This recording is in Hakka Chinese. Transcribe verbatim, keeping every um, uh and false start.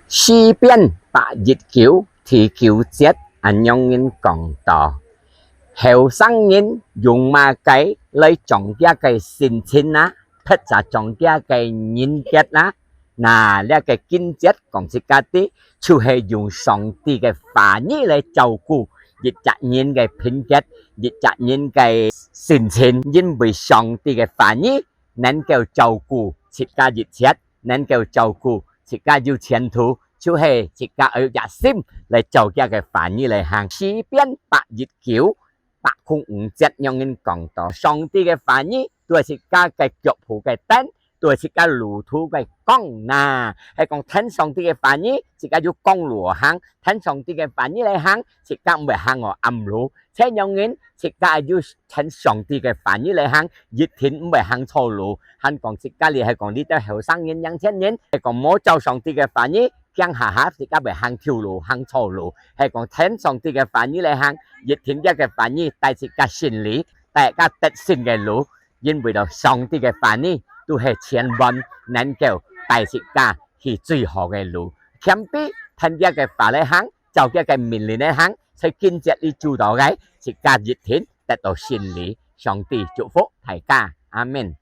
詩篇百一九第九節恁樣講到：後生人用麼个來掌厥个性情啊？或者掌厥个人格啊？那這个經節講自家知，就係用上帝个話語來照顧一隻人个品格，一隻人个性情，因為上帝个話語能夠照顧自家一切，能夠照顧自家有前途，就係自家愛有熱心來照厥个話語來行。詩篇百一九百空五節樣人講到：上帝个話語對自家个腳步个燈，對自家路途个光哪。係講聽上帝个話語，自家有光路行；聽上帝个話語來行，自家毋會行哦暗路。這樣人，自家有聽上帝个話語來行，一定毋會行錯路。還講自家哩係講這兜後生人、年輕人，係講無照上帝个話語，驚下下自家會行丟路、行錯路。係講聽上帝个話語來行，一定這个話語帶自家勝利，帶自家得勝个路。因為到上帝个話語都係千萬能夠帶自家去最好个路。謙卑聽厥个話來行，照厥个命令來行，在經節裡做到个，自家一定得到勝利。上帝祝福大家，阿門。